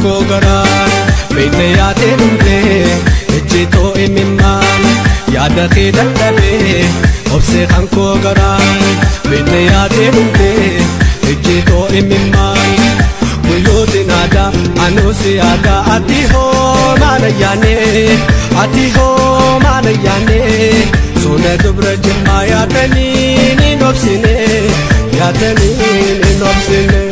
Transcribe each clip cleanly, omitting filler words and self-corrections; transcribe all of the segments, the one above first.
koo garaan beekte yaadee dhumtee ejjeetoo imimmaan yaada kee dadhabee obsee kan koo garaan beekte yaadee dhumtee ejjeetoo imimmaan guyyootiin aadaa anuusi aadaa ati hoo maana yaanee ati hoo maana yaanee sona dubra jimmaa yaadanii ni nobsine yaadanii ni nobsine.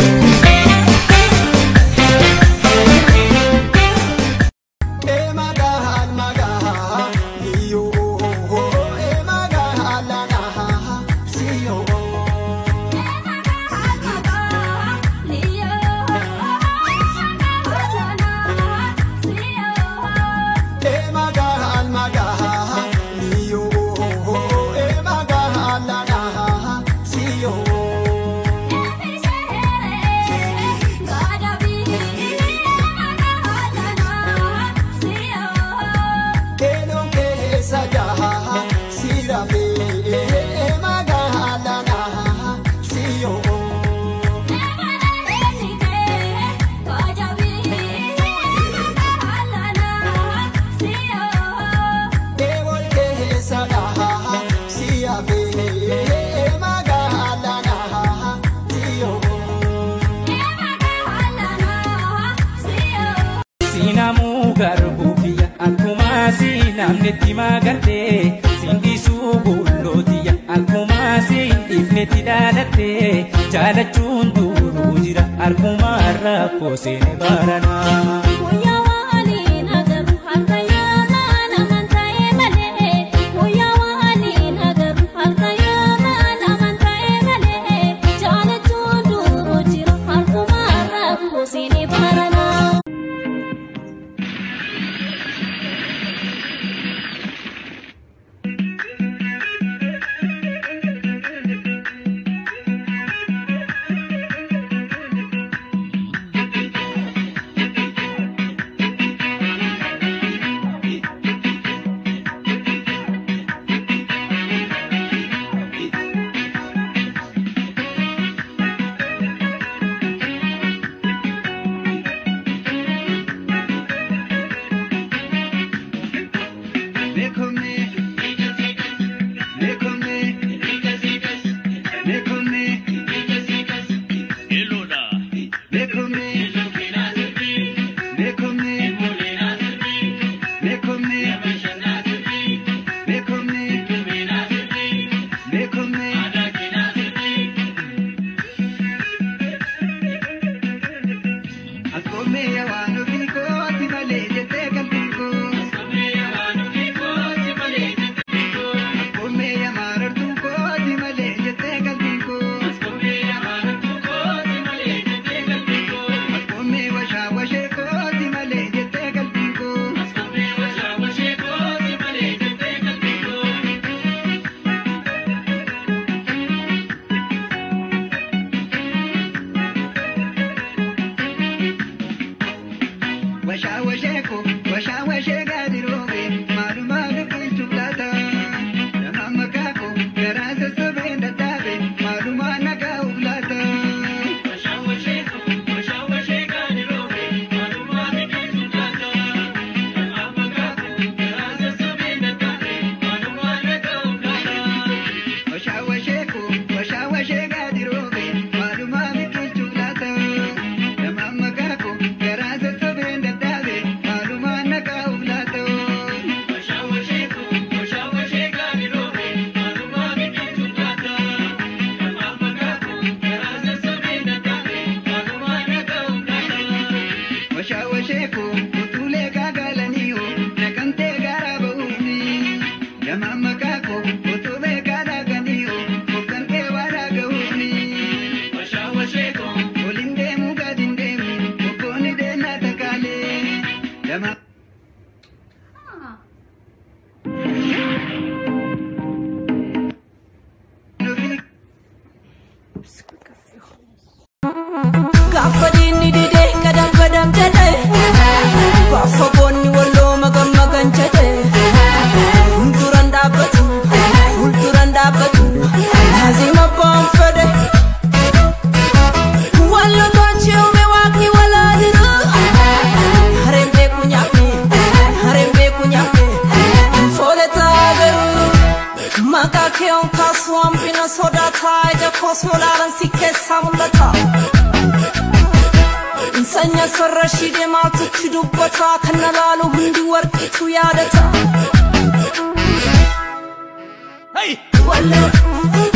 Namni magarte sindisu bullotiya akkuma sindifnetti dhaalatte jaalachuun duruu jira harkuma rakkoo seene baranaa. Wallo tochi ume waqni wala jiru. koos yoo laalan si keessaa mul'ata. Insanya sarara shidee maaltutti dubbata kan na laalu hundi warqitu yaadata. Hey! Wallee.